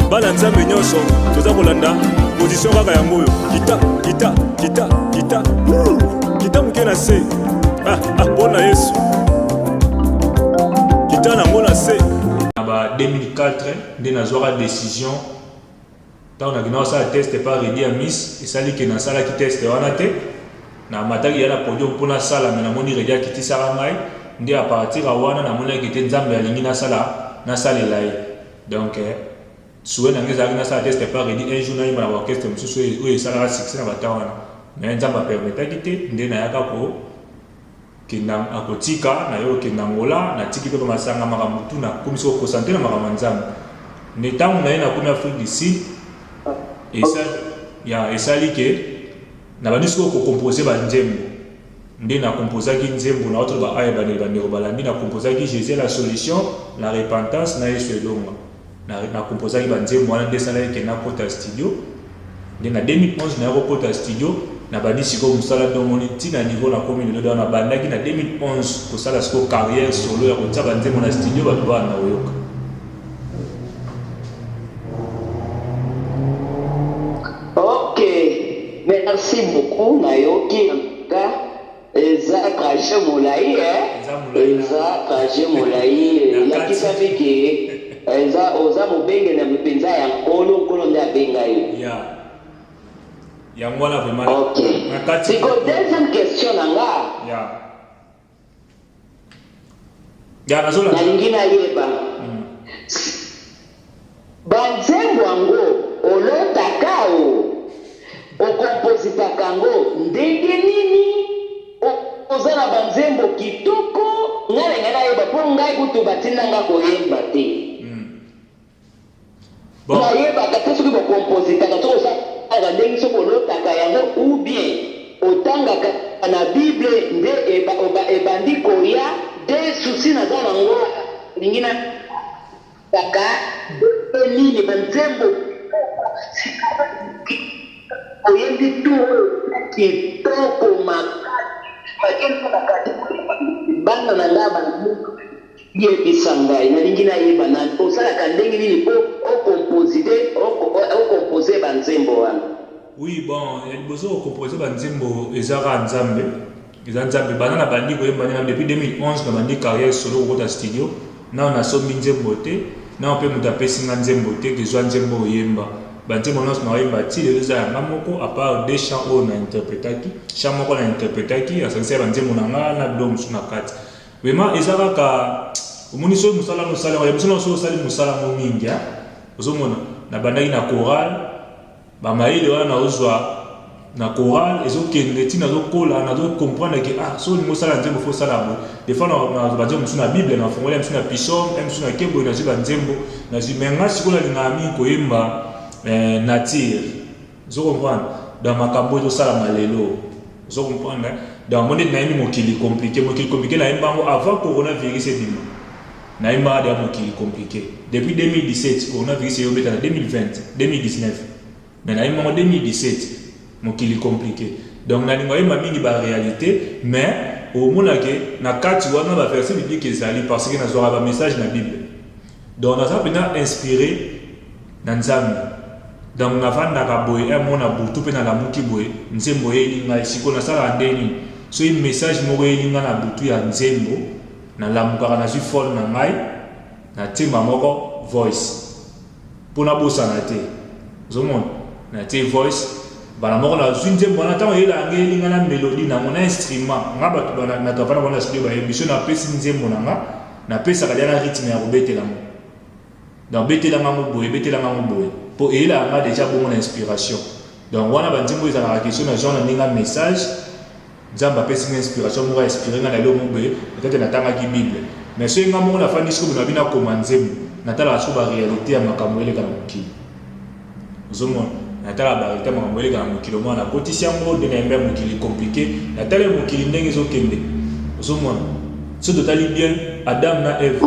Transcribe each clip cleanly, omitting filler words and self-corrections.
Bana Nzambe nyonso toza kolanda position kaka yango oyo. Kita, kita, kita, kita. Kita moke na se. Ah, ah, mpo na Yesu. Kita nango na se. Na ba 2004 nde nazwaka decision ntango nakenda kosala test par Reddy Amis, esali ke nasalaki test wana te, namataki ya na podium mpo nasala, me namoni Reddy akitisaka ngai, nde a partir ya wana namonaki te Nzambe alingi nasala nasalela ye. Donc souhait na ngai ezalaki nasala test par Reddy un jour nayemba na ba orchestre mosusu oyo esalaka succès na ba temps wana, mais Nzambe apermetaki te, nde nayaka ko Kenda akotika naye okende Angola natiki pe ba masanga makambo tout nakomi sikoyo concentre na makambo ya nzambe nde tango naye nakomi Afrique du Sud esali ya esali ke nabandi sikoyo ko compose ba nzembo nde na composaki nzembo na otoloba awa ebandeli bandeko balandi na composaki Jesus est la solution la repentance na Yesu elonga Na na composaki ba nzembo wana nde esalaki ke nakota studio nde na 2011 naye kokota studio nabandi sikoyo mosala nde omoni ti na niveau nakomi lelo donc nabandaki na 2011 kosala sikoyo carrière solo ya kotia ba nzembo na studio bato babanda koyoka. Ok merci beaucoup nayoki en tout cas. Eza trajet molayi eh. Eza trajet molayi elakisami ke eza oza mobengenami mpenza ya Nkolo, Nkolo nde abenga yo. Yeah. Yango wana vraiment. Ok. Na kati. Siko deuxième question na nga. Yeah. Yeah, nazolanda. Nalingi nayeba. Ba nzembo ango olotaka o o compositaka ango ndenge nini oza na ba nzembo kitoko ngai nalinga nayeba po ngai kutu batinda nga koyemba te nayebaka te soki bo compositaka soki osalaka ndenge soki olotaka yango ou bien otangaka na bible nde ebandi koya de souci naza nango nalingi na Kaka ndenge nini ba nzembo kitoko sikoyo oyembi tour oyo eza kitoko makasi makemba bakati bana na nga ba yebisa ngai nalingi nayeba na osalaka ndenge nini po o composite o compose ba nzembo wana. Oui bon ya liboso ko compose ba nzembo eza kaka nzambe eza nzambe banda na bandi koyemba nde depuis 2011 na bandi carrière solo kokota studio nao nasombi nzembo te nao pe moto apesi nga nzembo te ke zwa nzembo oyemba ba nzembo nionso naoyemba ti lelo eza ya nga moko à part deux chants oyo na interpretaki chant moko na interpretaki nasangisaki ba nzembo na nga na biloko mosusu na kati vraiment eza kaka omoni soki mosala no osali yango ya biso na soki osali mosala yango mingi ozomona nabandaki na chorale Ba mayele wana nazo zwa na chorale ezo kende ti nazo kola nazo comprendre que ah soki olingi osala nzembo faut osala boye. Des fois na ba nzembo mosusu na bible na fongoli ya mosusu na psaume, ya mosusu na ke boye nazwi ba nzembo nazwi mais nga sikoyo nalingaka mingi koyemba nature. Ozo comprendre? Donc makambo oyo ezo salama lelo. Ozo comprendre? Donc yango nde nayembi mokili complique, mokili complique nayemba yango avant coronavirus ebima. Nayembaka dejà mokili complique depuis 2017 coronavirus eyo beta na 2020 2019 mais nayemba ngo 2017 mokili complique donc nalinga oyemba mingi ba realite mais omona ke na kati wana ba verset biblique ezali parce que nazwaka ba message na bible donc naza pena inspire na nzambe donc navandaka boye heure moko na butu pe nalamuki boye nzembo eyeli ngai sikoyo nasalaka ndenge nini soki message moko eyeli ngai na butu ya nzembo Na lamukaka nazui phone na ngai na tie mbala moko voice po na bosana te ozo mona na tie voice mbala moko na zui nzembo wana tango eyelaka nga eyeli nga na melodie na ngo na instrument nga batu ba na travaille na bango na studio bayebi soki na pesi nzembo na nga na pesaka dejà na rythme ya kobetela ngo donc betela nga ngo boye betela nga ngo boye po eyelaka nga dejà bongo na inspiration donc wana ba nzembo ezalaka question na genre na ndenge ya message Nzambe apesi nga inspiration moko a inspire nga na eloko moko boye peut-etre natangaki bible mais soki nga moko nafandi sikoyo boye nabi nakoma nzembo natalaka sikoyo ba realite ya makambo eleka na mokili ozomona natalaka ba realite ya makambo eleka na mokili omona nakotisi yango nde nayemba ya mokili complique natali mokili ndenge ezokende ozomona soki totali bien Adam na Eve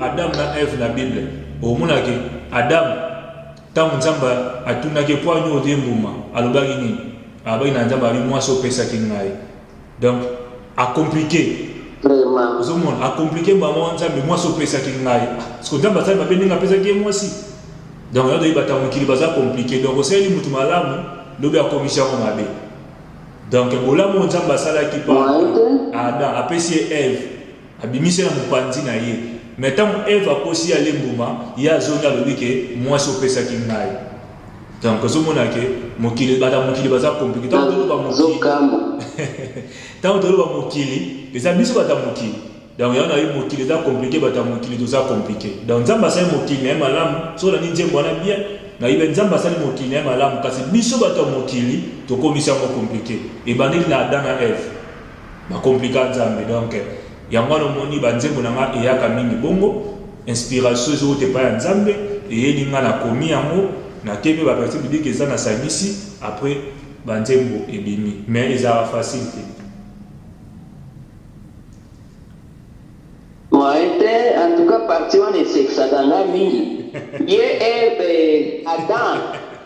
Adam na Eve na bible okomona ke Adam Ntango Nzambe atunaki ye, Mpo na nini olie mbuma? Alobaki nini? Alobaki na Nzambe, alobi, Mwasi opesaki ngai. Donc, a compliquer. Vraiment. Ozomona, a compliquer mbala moko Nzambe, mwasi opesaki ngai. Ah, siko Nzambe asali mabe ndenge apesaki ye mwasi. Donc yo toyebi bato ya mokili baza compliqué. Donc osaleli mutu malamu, lobi akomisi yango mabe. Donc bolamu oyo Nzambe asalaki pa Adam, apesi ye Eve, abimisi ye na mopanzi na ye. Mais ntango Eve akosi ye alie mbuma, ye azongi alobi ke mwasi opesaki ngai. Donc ozomona ke mokili, bato ya mokili baza compliqué. Ntango toloba mokili, ntango toloba mokili, eza biso bato ya mokili. Donc yango nayebi mokili eza compliqué, bato ya mokili toza compliqué. Donc Nzambe asali mokili na ye malamu, soki olandi nzembo wana bien, nayebi Nzambe asali mokili na ye malamu, kasi biso bato ya mokili tokomisi yango compliqué. Ebandeli na Adam na Eve, bakomplika Nzambe. Donc yango wana omoni banzembo na nga eyaka mingi bongo, inspiration ezowuta epai ya Nzambe, eyeli nga nakomi yango, nake mpe ba verset biblique eza nasangisi, après banzembo ebimi. Mais ezalaka facile te. Moyen te, en tout cas partie wana esekisaka nga mingi. Ye Eve, Adam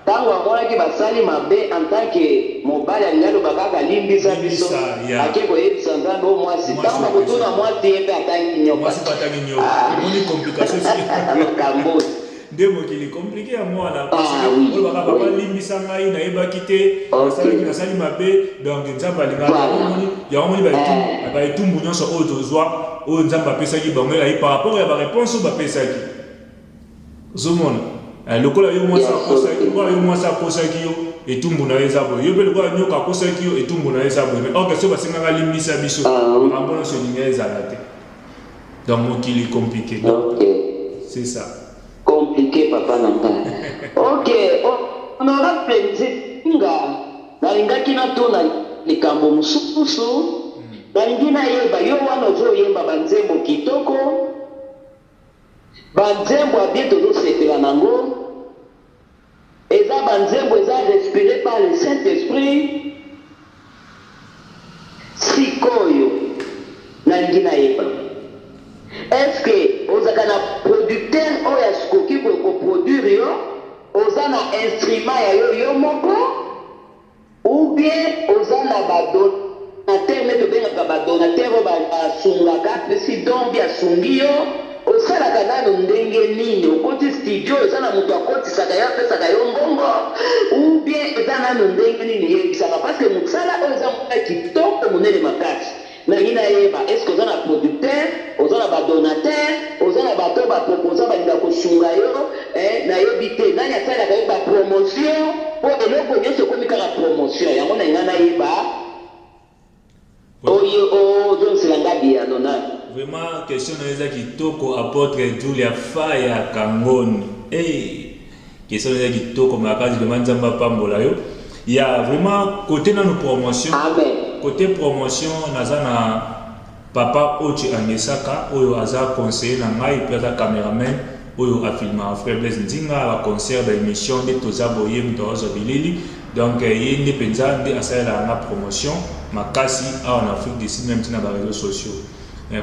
tango amonaki basali mabe en tant que mobali alingi aloba kaka limbisa biso, Limbisa, ya. ake koyebisa Nzambe o mwasi. Mwasi Tango bakotuna opesa. mwasi ye pe atangi nyoka. Mwasi pe atangi nyoka. Ah. Omoni complication esili. Makambo oyo. Nde mokili complique ya mwana parce Ah que oui, olobaka papa oui. limbisa ngai nayebaki te Ok. nasalaki nasali mabe donc Nzambe alingaka Voilà. yango omoni yango omoni ba etumbu Eh. ba etumbu nyonso oyo tozwa oyo Nzambe apesaki bango ezali par rapport ya ba réponse oyo bapesaki ozomona eh, lokola yo mwasi Ya akosaki solo. lokola yo mwasi akosaki yo etumbu na yo eza boye yo mpe lokola nyoka akosaki yo etumbu na yo eza boye mais or que soki basengaka limbisa biso Ah oui. makambo nyonso elingi ezala te. Donc mokili compliqué. Donc Ok. c'est ça. Compliqué papa na nga. Ok, honorable Nzinga, nalingaki natuna likambo mosusu. Nalingi nayeba yo wana ozoyemba banzembo kitoko, banzembo ya bien tozosepela nango, eza banzembo eza respiré par le Saint-Esprit. Sikoyo nalingi nayeba est ce que ozalaka na producteur oyo akoki ko produire yo, oza na instrument ya yo yo moko ou bien oza na ba donateur nde tobengaka ba donateur oyo basungaka, apesi don bi asungi yo, osalaka nanu ndenge nini? Okoti studio eza na moto akotisaka yo apesaka yo mbongo ou bien eza nanu ndenge nini? Yebisaka parce que mosala oyo eza mosala kitoko monene makasi. Nalingi nayeba est ce que oza na producteur, oza na ba donateur, oza na bato oyo ba proposa balinga kosunga yo eh, nayebi te nani asalelaka yo ba promotion po eloko nyonso ekomi kaka promotion yango nalinga nayeba oyo ozongisela nga biyano nanu. Vraiment question na yo eza kitoko apotre Julia Faya Kangoni. Hey, question na yo eza kitoko makasi vraiment Nzambe apambola yo. Ya vraiment côté nanu promotion. Amen. Côté promotion naza na papa Ochi Angesaka oyo aza conseiller na ngai puis aza cameraman oyo a filmaka frère Blaise Nzinga ba concert ba émission nde toza boye moto azwa bilili. Donc ye nde penza nde asalelaka nga promotion makasi awa na Afrique du Sud meme ti na ba réseaux sociaux.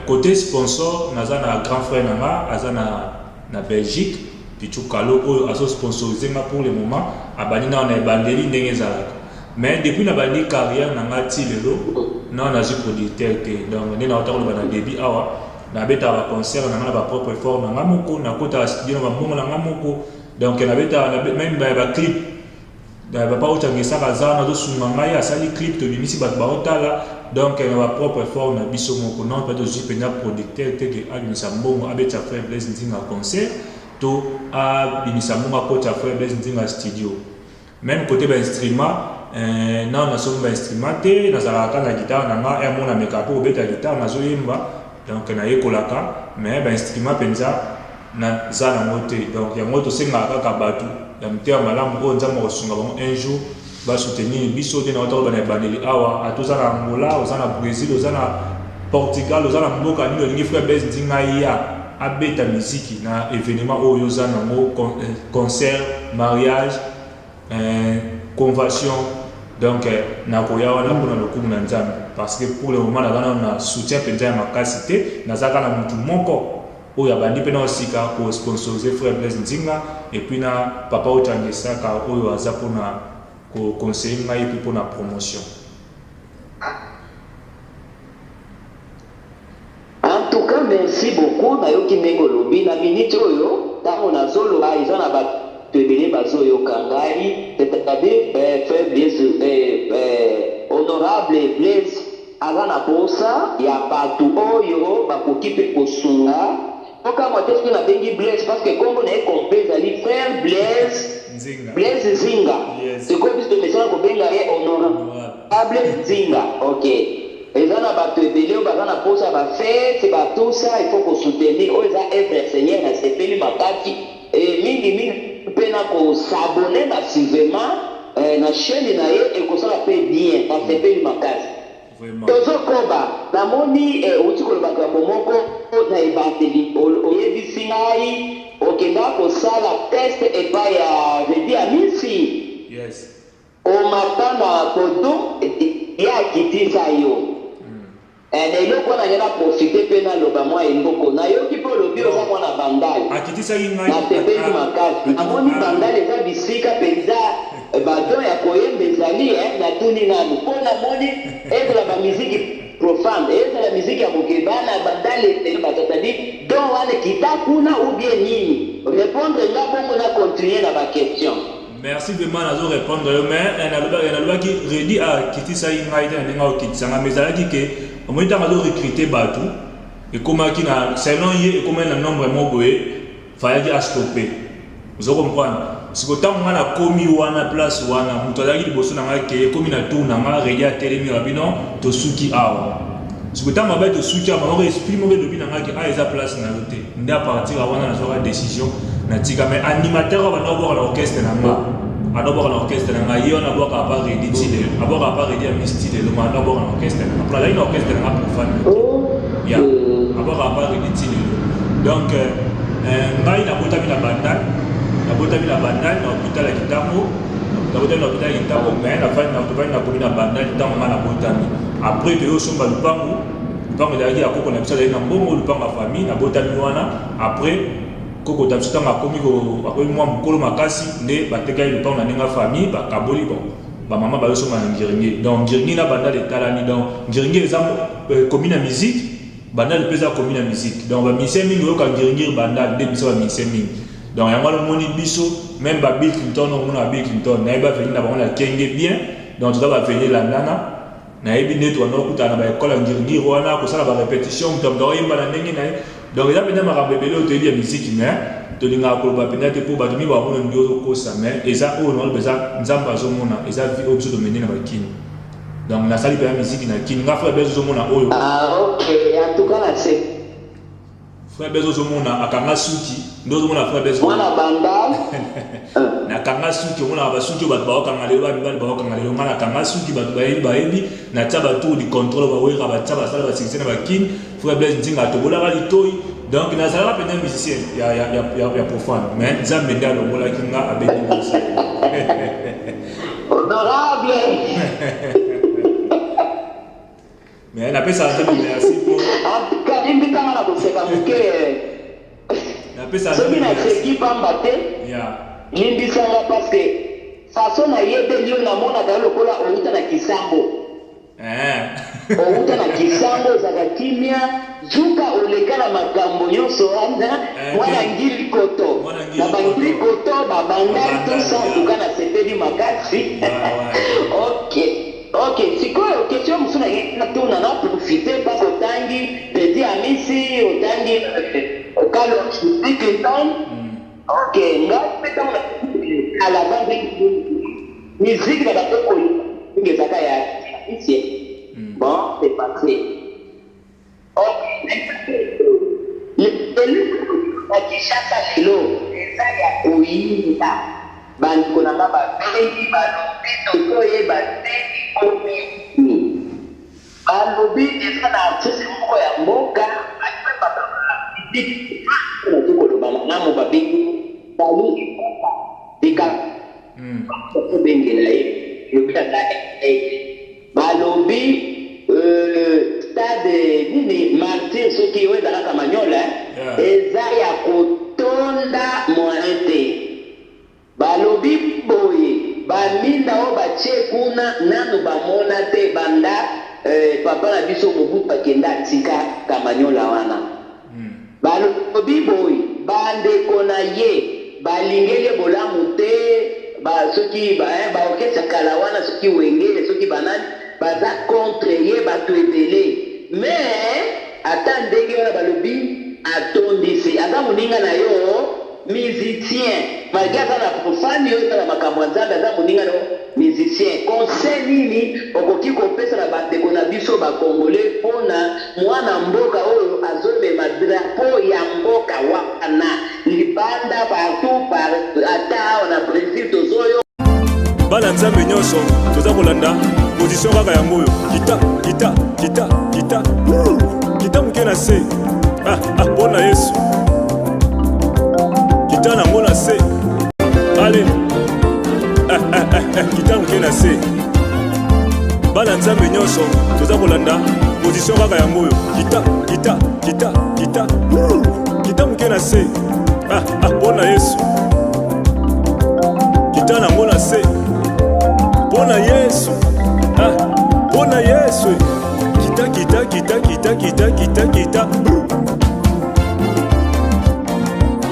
Côté sponsor naza na grand frère na nga aza na na Belgique Pichou Kalo oyo azo sponsoriser nga pour le moment abandi nao na ebandeli ndenge ezalaka mais depuis na bandi carrière na nga ti lelo nao nazwi producteur te donc nde nauta koloba na début awa nabetaka ba concert na nga na ba propre effort na nga moko nakotaka studio na ba mbongo na nga moko donc nabetaka meme ba clip Papa Ocha Ngesaka aza wana azosunga ngai asali clip tobimisi bato baotala donc na ba propre effort na biso moko non mpe tozwi mpenza producteur te ke abimisa mbongo abetisa frère Blaise Nzinga concert to abimisa mbongo akotisa frère Blaise Nzinga studio meme côté ba instrument eh, nano nasombi ba instrument te nazalaka kaka na guitare na nga heure moko namekaka mpe kobeta guitare nazoyemba donc nayekolaka mais ba instrument mpenza Naza nango te donc yango tosengaka kaka batu ya mitema malamu oyo nzambe akosunga bango un jour ba soutenir biso nde nawuta koloba na ebandeli awa ata oza na Angola oza na Bresil oza na Portugal oza na mboka nini olingi frère Blaise Nzinga aya abeta miziki na evenement oyo oza nango concert mariage convention donc nakoya wana mpona lokumu na nzambe parce que pour le moment naza nano na soutien mpenza ya makasi te naza kaka na mutu moko oyo abandi pe nao sika ko sponsoriser frère Blaise Nzinga et puis na papa Ocha Ngesaka oyo aza pona ko conseiller ngai et puis pona promotion. En tout cas merci beaucoup nayoki ndenge olobi na minute oyo tango nazoloba eza na batu. C'est-à-dire frère Blaise, honorable Blaise aza na posa ya bato oyo bakoki mpe kosunga. Okamwa te soki nabengi Blaise, parce que kombo na ye complet ezali frère Blaise Nzinga. Blaise Nzinga. Yes. Sikoyo biso tomesana kobenga ye honorable Nzinga. Ok, eza na bato ebele oyo baza na posa, bafete batusa, il faut kosoutenir oyo eza œuvre ya Seigneur. Nasepeli makasi e mingimingi mpe na kos'abonner massivement na chaîne na ye, ekosala mpe bien. Nasepeli makasi. Vraiment. Tozokoba. Namoni outi koloba likambo moko na ebandeli. Oyebisi ngai okenda kosala test epai ya Redi Amisi. Yes. Omata na podium, ye akitisa yo. Na eloko wana nge na profite mpe naloba mwa eloko. Nayoki mpe olobi oza mwana Bandal. Akitisaki ngai. Nasepeli makasi. Namoni Bandal eza bisika mpenza badon ya koyemba ezali. Natuni nanu mpo namoni ezala bamiziki profane, ezala miziki ya mokili, bana Bandal ebele bato, c'est-à-dire don wana kita kuna ou bien nini? Répondre nga bongo, na continue na baquestion. Merci vraiment. Nazo répondre yo, mais nalobaki Redi akitisaki ngai te na ndenge akokitisa ngai, mais ezalaki ke omoni, ntango azo recruter bato, ekomaki na, selon ye, ekomaki na nombre moko boye, fayaki astopper. Ozo comprendre? Siko ntango ngai nakomi wana, place wana, moto azalaki liboso na ngai ke ekomi na tour na ngai, Redi atelemi, alobi: "Non, tosuki awa." Siko ntango abai tosuki awa, moko esprit moko elobi na ngai ke a eza place na yo te. Nde à partir ya wana nazwaka décision, natika. Mais animateur oyo banda obwaka na orchestre na nga, anda obwaka na orchestre na ngai, ye wana abwaka apa Redi ti lelo, abwaka apa Redi ya Miss ti lelo. Ma anda obwaka na orchestre na nga, po azalaki na orchestre na nga profane ya abwaka apa Redi ti lelo. Donc ngai nabotami na Bandal, nabotami na Bandal na hôpital ya Kitambo. Nabotami na hôpital ya Kitambo, mais nafandi, tovandi, nakomi na Bandal ntango ngai nabotami. Après toye osomba lupangu. Lupango ezalaki ya koko na biso, azali na mbongo, lupango ya famille. Nabotami wana. Après koko ta biso, ntango akomi mwa mokolo makasi, nde batekaki lupango na ndenge ya famille, bakaboli. Bon, bamama bazosomba na Ngiringi. Donc Ngiringi na Bandal etalani. Donc Ngiringi eza commune ya musique, Bandal mpe eza commune ya musique. Donc bamusicien mingi oyoka Ngiringiri, Bandal, nde biso bamusicien mingi. Donc yango wana omoni biso, même ba Bill Clinton, omona ba Bill Clinton, nayebi baveni na bango na Kenge bien. Donc toza baveni landana, nayebi nde tobanda kokutana na baekole ya Ngiringiri wana, kosala barépétition, moto moto akoyemba na ndenge na ye. Donc eza mpenza makambo ebele oyo toyebi ya miziki, mais tolingaka koloba mpenza te mpo bato mingi bamona ndenge ozokosa. Mais eza oyo naloba, eza Nzambe azomona, eza vie oyo biso tomende na bakini. Donc nasali mpenza miziki na Kini. Nga frère Blaise ozomona oyo. Ah, ok, en tout cas na se Frère Blaise ozomona akanga suki, nde ozomona frère Blaise. Mwana Bandal. Nakanga suki, omonaka basuki oyo bato baokanga lelo, bamibali baokanga lelo. Nga nakanga suki, bato bayebi, bayebi natia batour du contrôle, bawera, batia, basala basuccès na bakini. Frère Blaise Nzinga atobolaka litoi. Donc nazalaka mpenza musicien ya profane, mais Nzambe nde alongolaki nga, abengi musicien. Honorable. Mais napesaka Nzambe merci po En tout cas, limbikanga na koseka moke. Napesaka Soki Nzambe merci. Naseki pamba te, limbisanga, parce que façon nayebeli yo, namonaka yo lokola outa na Kisango. Outa na Kisango, ozalaka kimia, zuka oleka na makambo nyonso wana. Eh, Mwana te. Ngili Koto. Mwana Ngili Na Bangili Koto. Koto, babandal, Babandal, tout ça. En tout cas nasepeli makasi. Ok, sikoyo question mosusu nalingi natuna, na profite parce que otangi Petit Amisi, otangi Kalonji Clinton. Ok, ngai mpe ntango alava miziki na bato mingi ezalaka ya Amisi. Bon, c'est passé. Ok, lelo na Kinshasa, lelo eza ya koyinda. Bandeko na nga babengi, balobi tozoyeba te ekomi nini. Balobi eza na artiste moko ya mboka ayembaka miziki, nazo koloba malamu, babengi Fally Ipupa. Dika kobengela ye, lobi aza aigle. Balobi stade nini, Martyr, soki oyo ezalaka Manyola, eza ya kotonda moyen te. Balobi boye, baminda oyo batie kuna, nanu bamona te banda papa na biso Mobutu akenda atika Kamanyola wana. Balobi boye, bandeko na ye balingeli ye bolamu te. Ba soki ba eh, ba orchestre kala wana soki wenge soki banani baza contre ye bato ebele mais ata ndenge wana balobi atondisi aza moninga na yo musicien malgre aza na profane yo eza na makambo ya Nzambe aza moninga na yo musicien conseil nini okoki kopesa na bandeko na biso ba congolais pona mwana mboka oyo azomema drapeau ya mboka wana libanda partout par ata awa na Bresil tozoyo Bana Nzambe nyonso toza kolanda position kaka yango oyo kita kita kita kita kita moke na se ah, ah, mpo na Yesu kita nango na se ale ah, ah, ah, ah, kita moke na se bana Nzambe nyonso toza kolanda position kaka yango oyo kita kita kita kita kita moke na se ah, ah, mpo na Yesu kita nango na se mpo na Yesu ah, mpo na Yesu kita kita kita kita kita kita kita.